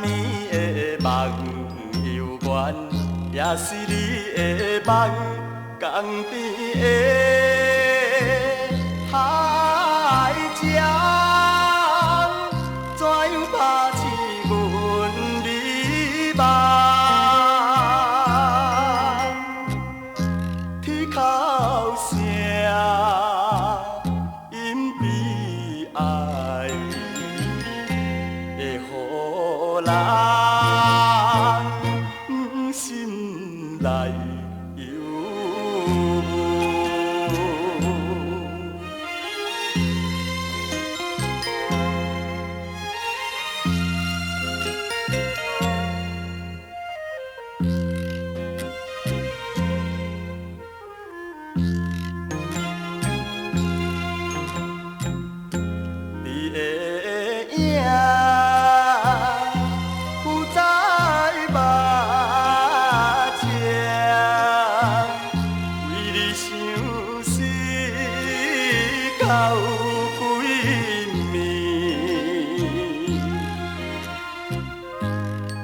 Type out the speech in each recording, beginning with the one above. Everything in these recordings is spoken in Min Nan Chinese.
边的梦犹原，也是你的梦，江边的海槳，怎樣拍醒阮美夢？天哭聲因悲哀，會予人心內憂鬱。你的影浮在目前，為你相思到幾暝，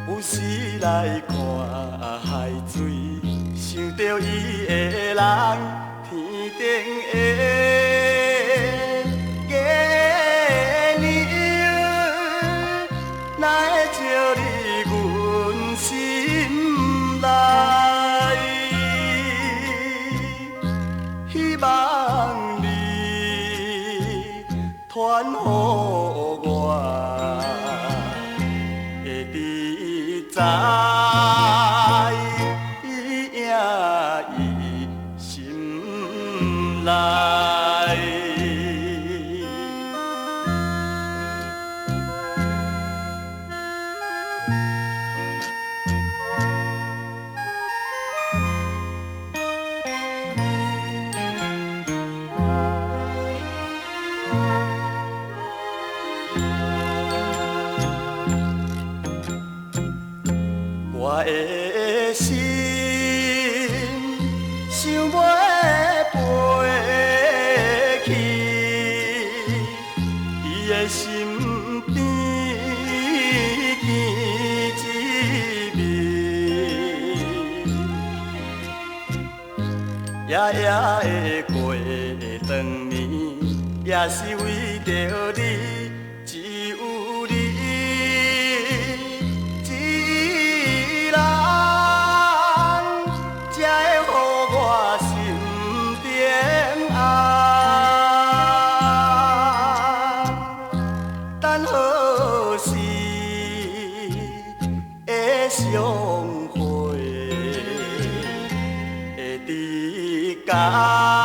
有時來看海水，想著伊的人，天頂的月娘，哪會照入阮心內？希望你傳予我，會知伊影伊心內。我的心想欲飛去，伊的身邊見一面，夜夜的過長暝，也是為著你，只有你一人，才會予我心平安。等何時會相會，會知講。